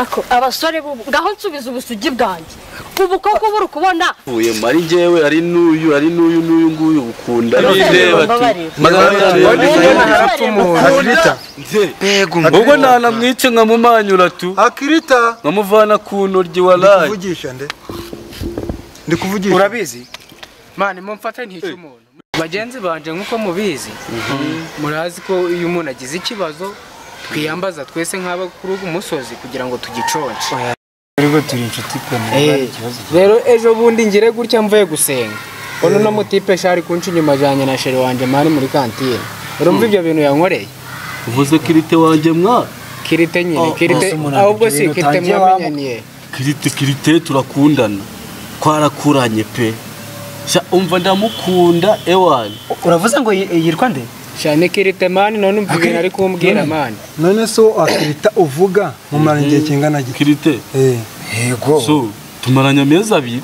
Ako abasore ngaho nsubiza ubusugi bwanjye. Ubu koko buri kubona uye mari ngewe ari n'uyu ari n'uyu n'uyu nguyu ukunda ubwo ntanamwice nkamumanyura tu Akirita nkamuvana ku ntoryi walayi. Ndikuvugisha nde? Ndikuvugisha. Urabizi? Mani mumfate ntica umuntu. Bagenzi banje nkuko mubizi murazi ko iyo umuntu agize ikibazo twiyambaza twese nk'abakuru b'umusozi kugira ngo tugiconce. Ariko turi inshuti pe ikibazo. Rero ejo bundi ngire gutya mvuye gusenga. Ono no mutipe shari kunca inyuma janye na chéri wanje mari muri kantine. Urumva ibyo bintu yankoreye? Uvuze Kirite wanje mwa? Kirite nyine, Kirite ahubwo si Kirite mwamenyaniye. Kirite Kirite turakundana. Twarakuranye pe. Sha umva ndamukunda ewani. Uravuze ngo yirwa nde? Shane Kirite mani none umva ibintu ari kumbwira mani. None so Akirita uvuga mumaranye igihe kingana gite? Kirite. Yego. So tumaranye amezi abiri.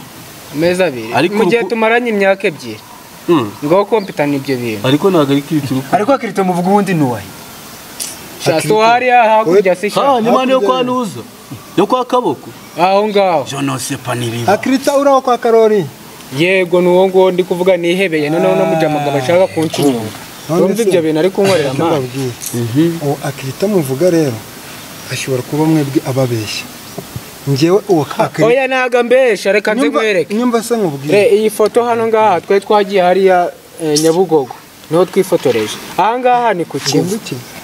Amezi abiri. Mu gihe tumaranye imyaka ebyiri. Ngo kompitana ibyo bintu. Ariko ntago ari Kirite. Ariko Kirite muvuga ubundi nuwahe? Sha so hariya hakurya se sha. Ha nyuma yo kwa Nuza. Yo kwa Kaboko. Aho ngaho. Je ne sais pas nibiba. Akirita uraho kwa Karori. Yego nuwo ngo ndi kuvuga nihebeye noneho no mujamagabo ashaka kunca inyuma. Urumva ibyo bintu ari kunkorera mani. Uwo Akirita muvuga rero ashobora kuba mwebwe ababeshya. Ngewe uwo Akirita oya naga mbesha reka nze nkwereke. Nyumva se nkubwire. Iyi foto hano ngaha twe twagiye hariya Nyabugogo niho twifotoreje. Aha ngaha ni ku Kivu.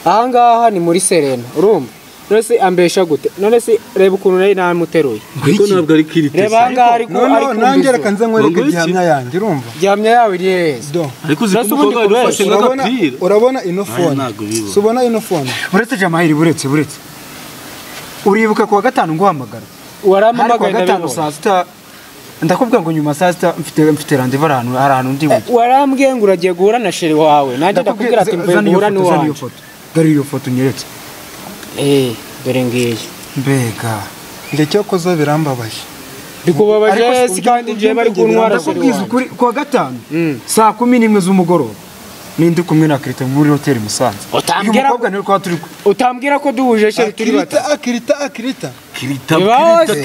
Aha ngaha ni muri Serena. Urumva? None se ambesha gute? None se reba ukuntu nari namuteruye. Ariko ntabwo ari Kirite. Reba aha ngaha ariko ariko nanjye reka nze nkwereke gihamya yanjye urumva? Gihamya yawe iri heza. Ariko uzi ko umukobwa wari nk'agapira. Urabona ino phone. Subona ino phone. Buretse Jamahiri buretse. Uribuka kuwa gatanu nguhamagara. Warampamagaye ndabibona. Saa sita ndakubwira ngo nyuma saa sita mfite rendez-vous ahantu ahantu ndi bujye. Warambwiye ngo uragiye guhura na chéri wawe. Nanjye ndakubwira ati mvuye guhura n'uwanjye. Dore iyo foto unyeretse. Dore ngiye. Mbega. Njye cyokoza birambabaje. Bikubabaje si kandi nje bari kuntwara chéri wawe. Ukuri kuwa gatanu saa 11 z'umugoroba nindi kumwe na Kirite muri hoteli Musanze. Utambwira utambwira ko duhuje chéri turi batatu. Akirita Akirita. Kirita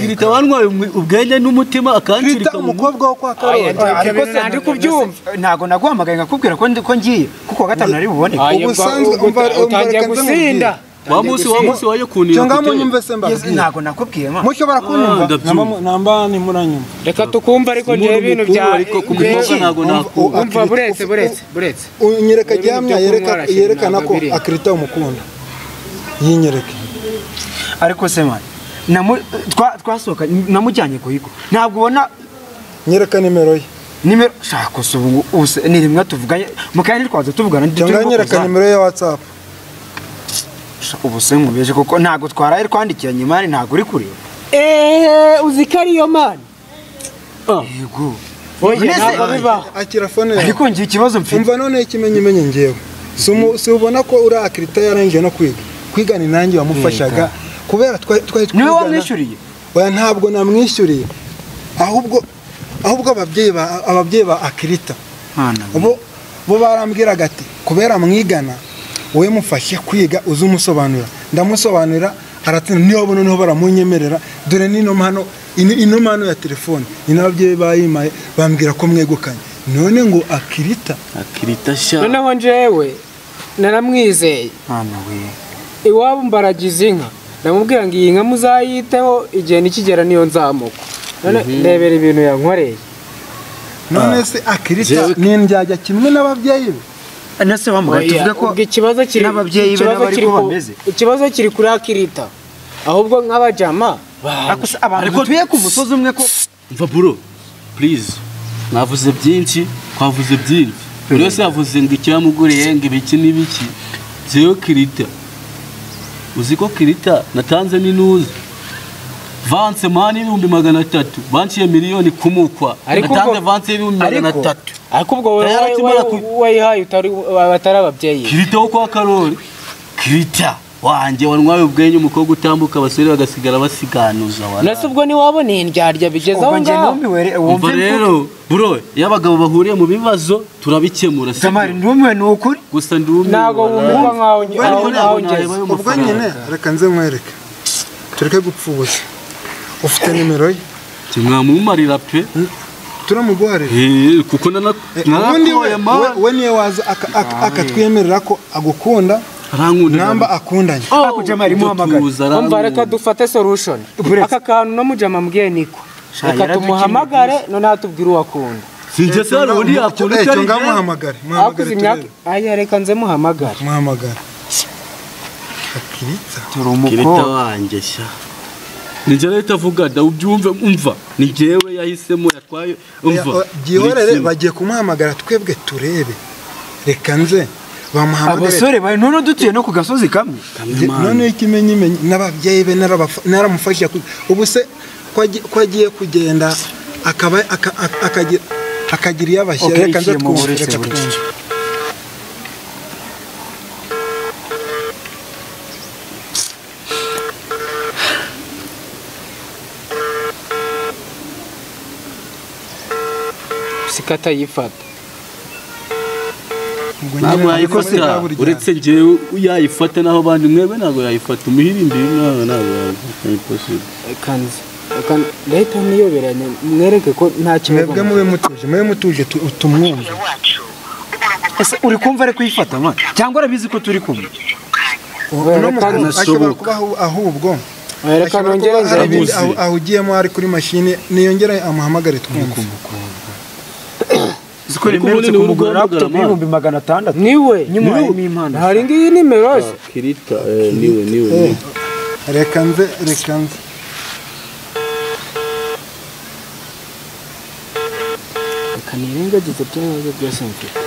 Kirita wantwaye ubwenge n'umutima akancirika umukobwa wo kwa Karori. Ariko se ndi kubyumva. Ntago naguhamagaye ngakubwira ko ko ngiye kuko wa gatanu nari buboneke. Ubusanzwe utangiye gusinda. Wa munsi wayo kunira. Cyangwa munyumve se mbabwire. Ntago nakubwiye ma. Mushobora kunyumva namba ni muranyumva. Reka tukumva ariko nje ibintu bya ariko kumukobwa ntago nakumva. Umva buretse. Unyereka gihamya yerekana ko Akirita umukunda. Yinyereke. Ariko se man twasohoka namujyanye kuhigo. Ntabwo ubona nyereka nimero ye. Nimero shaka ubu ni rimwe tuvuganye mukanya twaza tuvugana cyangwa nyereka nimero ya WhatsApp. Ubu se nkubeje koko ntago twaraye twandikiranye mani ntago uri kureba. Uzi ko ariyo mani. Yego. Oya ntabwo bibaho. Akira phone yawe. Ariko ngiye ikibazo mfite. Umva none ikimenyimenye ngewe. Si ubona ko uri Akirita yarangije no kwiga. Kwiga ni nanjye wamufashaga kubera twari twigana. Niwe wamwishyuriye? Oya ntabwo namwishyuriye. Ahubwo ababyeyi ba Akirita. Bo barambwiraga ati kubera mwigana wowe mufashe kwiga uze umusobanurira. Ndamusobanurira aratsinda niyo bona niho baramunyemerera dore nino mpano ino mpano ya telefone ni nababyeyi bayimaye bambwira ko mwegukanye none ngo Akirita sha. Noneho njewe naramwizeye. Mwana we. Iwabo mbaragize inka ndamubwira ngo iyi nka muzayiteho igihe nikigera niyo nzamuka. None ndebera ibintu yankoreye. None se Akirita ni ndyajya kimwe n'ababyeyi be? Nase bamugaye tuvuge ko ikibazo kiri n'ababyeyi be n'abari ko bameze. Ikibazo kiri kuri Akirita. Ahubwo nk'abajama akusa abantu dutuye ku musozi umwe ko mva bro please mwavuze byinshi twavuze byinshi. Buri wese yavuze ngo icyamuguriye ngo ibiki n'ibiki. Jewe Kirita uzi ko Kirita natanze n'inuza Vance mani 300,000 banciye miliyoni kumukwa natanze vance 300,000. Ariko ubwo wayihaye utari batari ababyeyi. Kirita wo kwa Karori. Kirita wanjye wantwaye ubwenge umukobwa utambuka abasore bagasigara basiganuza wana. Nase ubwo ni wabona indyarya bigeze aho ngaho. Umva rero bro iyo abagabo bahuriye mu bibazo turabikemura. Tamari ndumiwe ni ukuri gusa ndumiwe. Ntago wumirwa nkaho ngeze. Ubwo nyine reka nze nkwereke. Tureke gupfa ubusa. Ufite nimero ye? Kimwamumarira pe. Turamuguharira. Kuko ubundi we niwe waza akatwemerera ko agukunda namba akundanye. Ako Jamali muhamagara. Umva reka dufate solution. Aka kantu no mujama mbwiye niko. Reka tumuhamagare none atubwire uwakunda. Sinjye se undi yakunda cyari ngamuhamagare. Muhamagare. Aya reka nze muhamagare. Muhamagare. Akirita. Turi umukobwa wanjye sha. Ninjye leta avuga da ubyumve umva ni jewe yahisemo yatwaye umva gihorere bagiye kumuhamagara twebwe turebe reka nze bamuhamagare abasore bari none dutuye no ku gasozi kamwe none ikimenyi n'ababyeyi be naramufashije ubu se ko agiye kugenda akaba akagira iyabashyira reka nze twumve reka twumve sikata yifata ntabwo yayifata uretse njyewe yayifata naho abandi mwebwe ntabwo yayifata umuhirimbiri ntabwo yayifata impossible kanze leta niyoberanye mwereke ko nta kibazo mwebwe mube mutuje tumwumve ese uri kumva ari kuyifata mwana cyangwa arabizi ko turi kumwe ashobora kuba ahubwo reka nongere ahugiyemo ari kuri mashini niyongere amuhamagare twumve zikora imerutse kumugura laptop 600 niwe nyuma impano hari ngiyi nimero se Kirita niwe reka nze reka nirengagize by'ibibazo byose mfite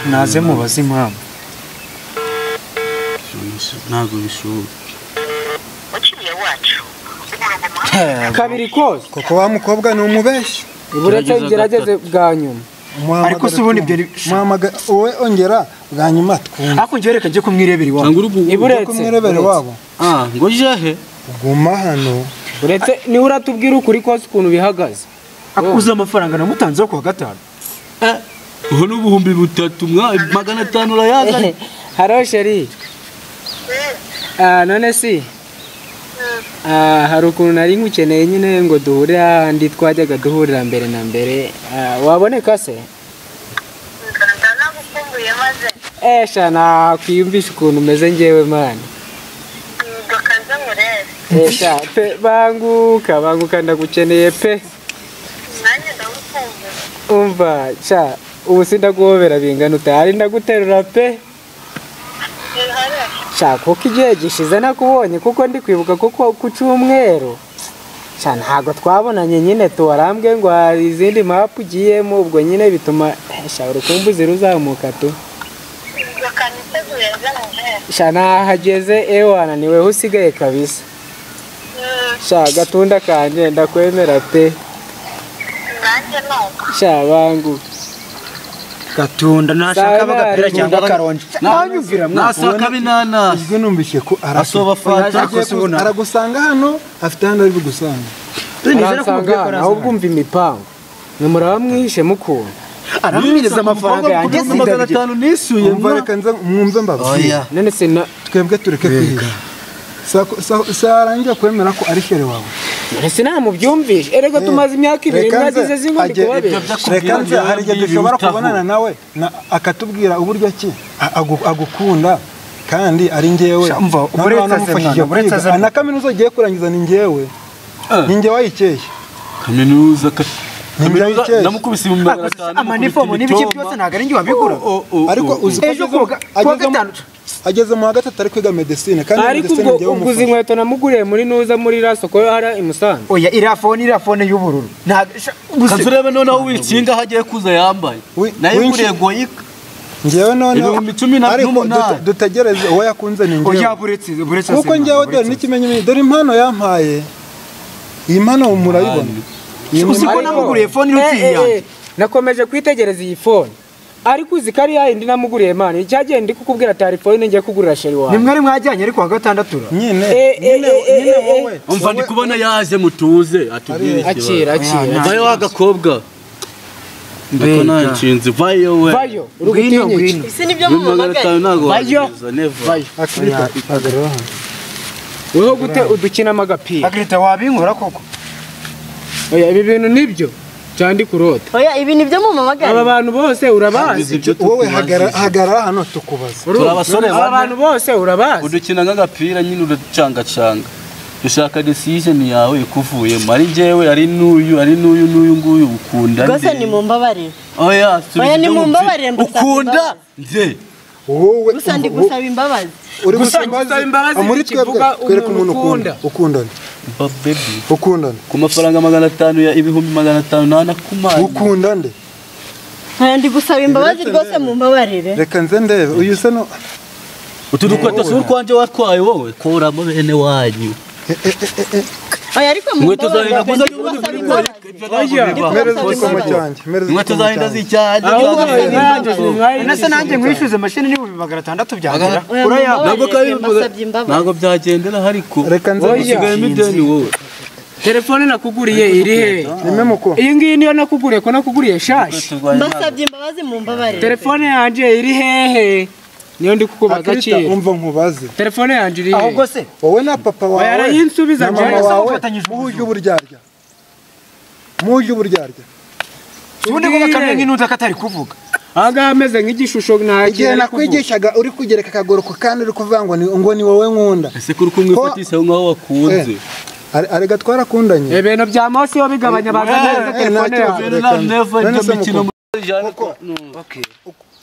naze mubaze impamvu ntabwo bishoboka kabiri kose kuko wa mukobwa ni umubeshyi uretse gerageze bwa nyuma ariko si ubundi ibyo wowe ongera bwa nyuma twumve ariko njyewe reka njye kumwirebera iwabo iburetse kumwirebera iwabo ngo jehe guma hano uretse niwe uratubwira ukuri kose ukuntu bihagaze uzi amafaranga namutanzeho kuwa gatanu ubu ni 3500 urayaza haro sheri none si hari ukuntu nari nkukeneye nyine ngo duhure ahandi twajyaga duhurira mbere na mbere waboneka se esha nakwiyumvisha ukuntu umeze ngewe mani esha pe banguka ndagukeneye pe umva cha ubu sindaguhobera bingana utari ndaguterura pe cha kuko igihe gishize nakubonye kuko ndi kwibuka kuko ku cyumweru cha ntago twabonanye nyine tuwarambwe ngo hari izindi mapu ugiyemo ubwo nyine bituma sha urukumbuzi ruzamuka tu sha nahageze ewana niwe usigaye kabisa sha gatunda kanje ndakwemera pe sha bangu gatunda nashaka bagapira cyangwa karonje nanyumvira nasaka binanasi ubwo numvise ko arasoba fata aragusanga hano afite hano ari bugusanga nizera ahubwo umva imipango mwe muraba mwihishe mukunda aramwiriza amafaranga yanjye 500 nisuye umva reka nze mwumve mbabwire none se twebwe tureke kwihisha sarangiye kwemera ko ari shere wawe ese namubyumvishe erega tumaze imyaka ibiri mwagize zingo ndi kubabera reka nze hari igihe dushobora kubonana nawe akatubwira uburyo ki agukunda kandi ari njyewe na kaminuza ugiye kurangiza ni njyewe ni njyewe wayikeye kaminuza namukubise 500 amanifomo n'ibiki byose ntabwo ari njye wabigura ariko uzi ejo kuwa gatanu ageze mu wa gatatu ari kwiga medecine kandi ariko ubwo uguze inkweto namuguriye muri nuza muri rasoko hara i Musanze oya iriya fone y'ubururu kazi urebe noneho wikinga aho agiye kuza yambaye nayo iguriye goyika ngewe noneho 18,000 dutegereze uwo yakunze ni ngewe oya buretse kuko ngewe dore n'ikimenyimenyi dore impano yampaye iyi mpano murayibona uzi ko namuguriye fone iruti yanjye nakomeje kwitegereza iyi fone Ariko uzi kari yindi namuguriye man. Icyagiye ndi kukubwira telefone ngiye kugurira sheri wawe. Ni mwari mwajyanye ariko wa gatandatu. Nyine nyine wowe. Umva ndi kubona yaje mutuze atubwire ikibazo. Akira. Vayo wagakobwa. Ndakona nshinzi vayo we. Vayo urugutinya. Isi nibyo mumamagaye. Vayo. Vayo. Akirita hagarara. Weho gute udukinamo agapira. Akirita wabinkora koko. Oya ibi bintu nibyo. Cyandi kurota. Oya ibi nibyo mumamagaye. Aba bantu bose urabazi. Wowe hagarara hano tukubaza. Turabasore aba bantu bose urabazi. Udukina nk'agapira nyine uracangacanga. Dushaka decision yawe ikuvuyemo. Ari njyewe ari n'uyu ari n'uyu n'uyu nguyu ukunda nde. Rwose ni mumbabarire. Oya oya ni mumbabarire ukunda nde. Wowe gusa ndi gusaba imbabazi. Uri gusaba imbabazi muri twebwe twereka umuntu ukunda. Ukunda nde. Baby ukunda nde. Ku mafaranga 500 ya 500,000 nana kumanya. Ukunda nde. Ndi gusaba imbabazi rwose mumbabarire. Reka nze ndebe uyu se no utu dukwata suri kwanje watwaye wowe kuramo bene wanyu. Oya ariko mumbabarire. Inkweto zahinda zicyaje. Nase nanjye nkwishyuze mashini ni 600 byagera. Urayabona ntabwo byagendera hariko. Reka nze usigayemo ideni wowe. Telefone nakuguriye iri he? Iyi ngiyi niyo nakuguriye ko nakuguriye shashi. Mbasabye imbabazi mumbabarire. Telefone yanje iri hehe? Niyo ndi kukubaza ki? Umva nkubaze. Telefone yanje iri he? Ahubwo se wowe na papa wawe yarayinsubiza nje muhuje uburyarya. Muhuje uburyarya. Ubundi ngo bakamenya nk'intuta katari kuvuga. Aga ameze nk'igishusho nta igihe nakwigishaga uri kugereka akagoroko kandi uri kuvuga ngo ni wowe nkunda. Ese kuri kumwifatisa nkaho wakunze. Arega twarakundanye. Ibintu bya Mose yo bigabanya bazana telefone yawe. Okay.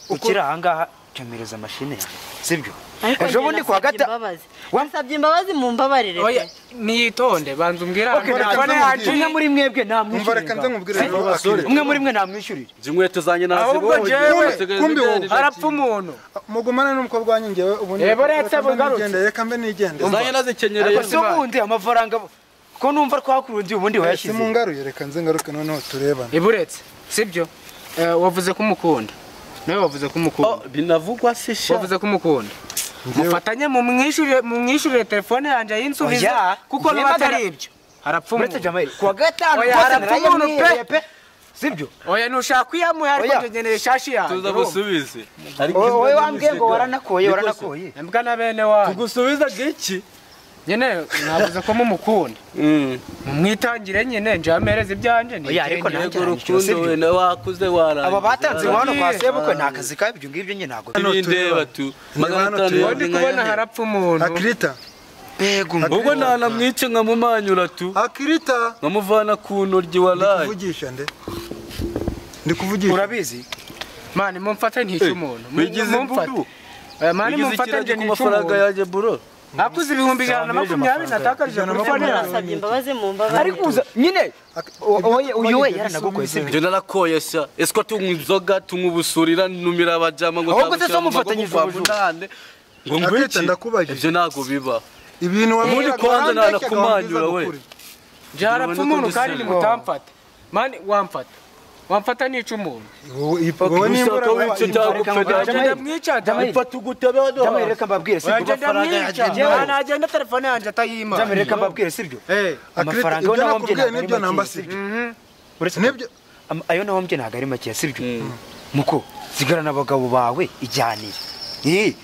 Ukira ahangaha cyomereza mashine sibyo. Ejo bundi kwa gata wasabye imbabazi mumbabarire. Oya niyitonde banza umbwira telefone yacu umwe muri mwebwe namwishyurira. Umva reka nze nkubwire umwe muri mwe namwishyurira. Inkweto zanjye nazibonye. Kumbi wowe harapfa umuntu. Mugumane n'umukobwa wanyu ngewe ubundi. Reka mbe nigende. Zanjye nazikenyereye. Se ubundi amafaranga ko numva twakurundi ubundi wayashyize. Simungaruye reka nze ngaruke noneho turebane. Iburetse sibyo wavuze ko umukunda. Nawe wavuze ko umukunda. Binavugwa se sha. Wavuze ko umukunda. Mufatanye mumwishyurire telefone yanjye yinsubize kuko niba atari ibyo harapfa umuntu. Uretse Jamal kuwa gatanu rwose narayamwihereye pe. Sibyo? Oya nushaka kuyamuha ariko ngeneye shashi yanjye. Tuza gusubize. Wowe wambwiye ngo waranakoye. Mbwa na bene wanyu. Tugusubiza giki? Nyene navuze ko mumukunda. Mumwitangire nyene nje amereze ibyanje ni. Oya ariko nanjye urukundo we na wakuze warangiye. Aba batanze inkwano kwa sebukwe nta kazi kabi ibyo ngibyo nyine ntago. Nindeba tu. 500 ndi kubona harapfa umuntu. Akirita. Bego. Ubwo ntanamwice nkamumanyura tu. Akirita. Nkamuvana ku ntoryi walayi. Ndikuvugisha nde? Ndikuvugisha. Urabizi? Mani mumfate ntice umuntu. Mumfate. Oya mani mumfate nje ku mafaranga yanjye bro. Akuze 120,000 natakarije kuri phone yawe. Nasabye imbabazi mumbabarire. Ariko uza nyine oye uyu we yaranagukoye sibyo. Nje narakoye sha. Esiko tunywa inzoga tunywa ubusurira numira abajama ngo ahubwo se mufatanyije ubujura. Ngo ngwiki ndakubajije. Ibyo ntago biba. Ibintu wabona kwanza nanakumanyura we. Nje harapfa umuntu kandi ni mutamfata. Mani wamfata. Wamfata nica umuntu. Wowe nimbura ndamwica ndamufata ugutebe hano. Jamani reka mbabwire sibyo. Nagenda telefone yanjye atayima. Jamani reka mbabwire sibyo. Amafaranga yo nahombye nibyo namba sibyo. Nibyo ayo nahombye ntago ari make sibyo. Muko sigarana abagabo bawe ijyanire.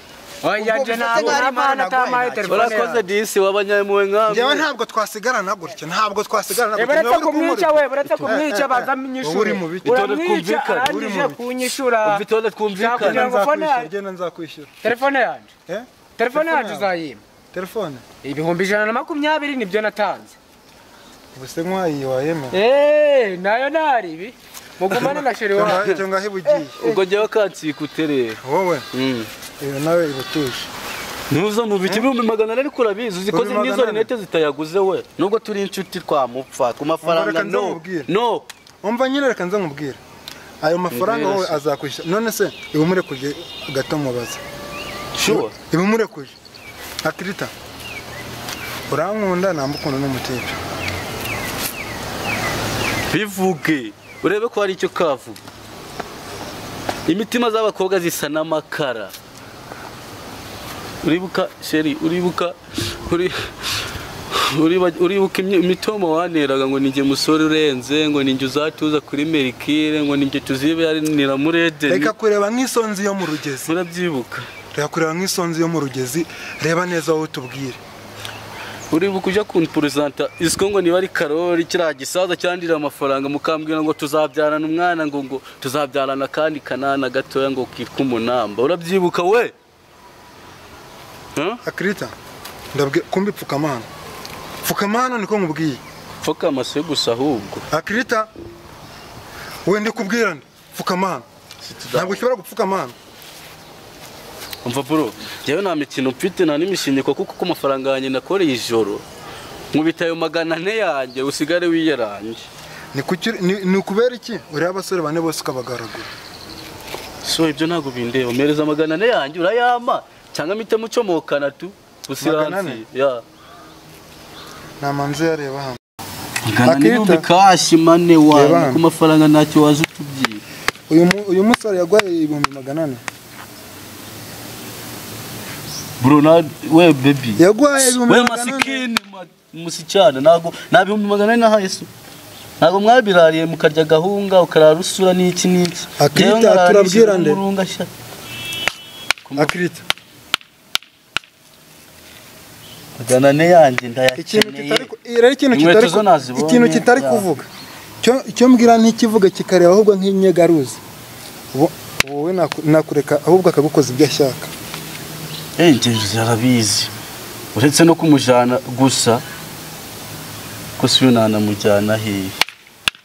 Oya nje ntabwo amana atamaye telefone. Urakoze disi wabanyamwe nkamwe. Ngewe ntabwo twasigarana gutya ntabwo twasigarana gutya. Baretse kumwica we baretse kumwica baza minyishure. Uramwica arangije kunyishura. Ufite twumvikana. Ngenda nzakwishyura. Telefone yanje. Telefone yanje uzayima. Telefone 120,000 nibyo natanze. Ubuse nkwayi wayeme. Nayo nari ibi. Mugumane na sheri wawe. Cyo ngahe bugiye. Ubwo njyewe kansikuterera. Wowe. Iyo nawe ibutuje. Nuza mu biti 400 ariko urabizi uzikoze n'izo rinete zitayaguze we. Nubwo turi inshuti twamupfa ku mafaranga no. No. Umva nyine reka nze nkubwire. Ayo mafaranga wowe azakwishyura. None se ibumurekuje gato mubaza. Sure. Ibumurekuje. Akirita. Urankunda nambukunda n'umutebe. Bivuge. Urebe ko hari icyo kavuga. Imitima z'abakobwa zisa n'amakara. Uribuka sheri, uribuka uribuka imitomo waneraga ngo ninjye musore urenze, ngo ninjye uzatuza kuri Merikire, ngo ninjye tuzibe muri Edeni. Reka kureba nk'isonzi yo mu rugezi. Urabyibuka? Reka kureba nk'isonzi yo mu rugezi, reba neza wowe tubwire. Uribuka ujya kunpresenta isiko ngo niba ari Karori kiriya gisaza cyandira amafaranga mukambwira ngo tuzabyarana umwana ngo tuzabyarana kandi kanana gatoya ngo kitwa umunamba. Urabyibuka we? Akirita ndabwiye kumbi pfukamana. Pfukamana niko nkubwiye. Pfukama se gusa ahubwo. Akirita we ndikubwira nde pfukamana. Ntabwo ushobora gupfukamana. Umva bro, jewe nta mikino mfite nta n'imishinyiko kuko ku mafaranga yanjye nakoreye ijoro nkubita ayo 400 yanjye usigare wiyarange. Ni kubera iki uri abasore bane bose ukabagaragura? So ibyo ntago bindeba, mereza 400 yanjye urayama cyangwa mite mucomokana tu usiransi ya. Nta manzi yareba hano. Akirita kashi mane wa ku mafaranga ntacyo waje utubyiye. Uyu musore yagwaye 400,000. Bro na we baby. Yagwaye 400,000. We masikini musicyana nago na 400,000 na Yesu. Nago mwabirariye mukarya gahunga ukarara usura n'iki n'iki. Akirita turabwira nde? Akirita 400 yanjye ndayakeneye. Ikintu kitari kuvuga. Cyo mbwira ntikivuga kikareba ahubwo nk'inyegaruzi. Wowe nakureka ahubwo akagukoza ibyo ashaka. Nje arabizi. Uretse no kumujana gusa ko siyo nanamujyana hehe.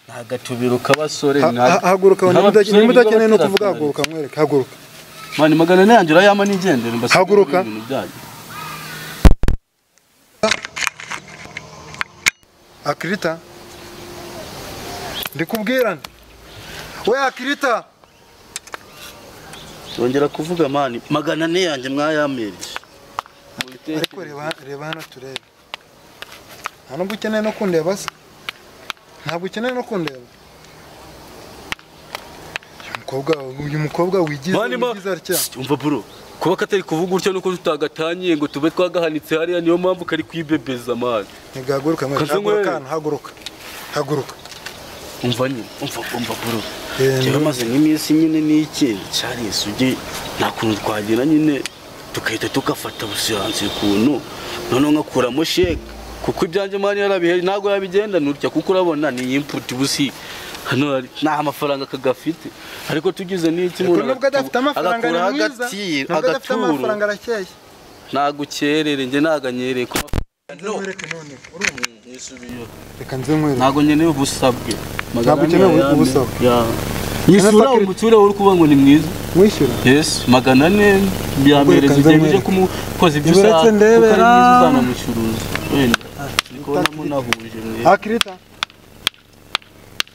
Ntagatubiro kabasore haguruka nimudakeneye no kuvuga haguruka mwereke haguruka. Mani 400 yanjye urayama nigendere mbasa. Haguruka. Akirita ndikubwira nde we Akirita yongera kuvuga mani 400 yanjye mwayamereje. Ariko reba hano turebe. Nta nubwo ukeneye no kundeba se. Ntabwo ukeneye no kundeba. Uyu mukobwa wigize atya. Umva bro, kuba katari kuvuga utyo nuko tutagatanyiye ngo tube twagahanitse hariya niyo mpamvu kari kwibebeza mani. Ntigahaguruka mwana, haguruka. Haguruka. Umva nyine, umva bro. Jewe maze nk'iminsi nyine n'iki cyari isugi nta kuntu twagira nyine tukahita tukafata busiranse ukuntu noneho nkakuramo sheke kuko ibyanjye mani yarabihe ntago yabigenda nutya kuko urabona ni input busi hano nta amafaranga kagafite ariko tugize n'iki umuntu nubwo adafite amafaranga ni mwiza nubwo adafite amafaranga arakeye nagukerere nge naganyereye ku reka nze nkwereke ntago nkeneye ubusabwe ntabwo ukeneye ubusabwe yisura umuture uri kuvuga ngo ni mwiza wishyura yes 400 byamereza igihe uje kumukoza ibyo ushaka kuko ari mwiza uzanamucuruza wenda ndikubona munahuje mwe Akirita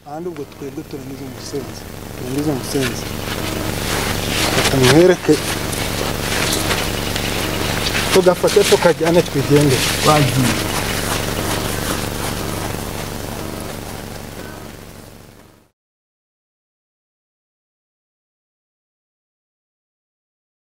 ahandi ubwo twebwe turangiza umusenzi mwereke tugafate tukajyane twigendere. Bagiye.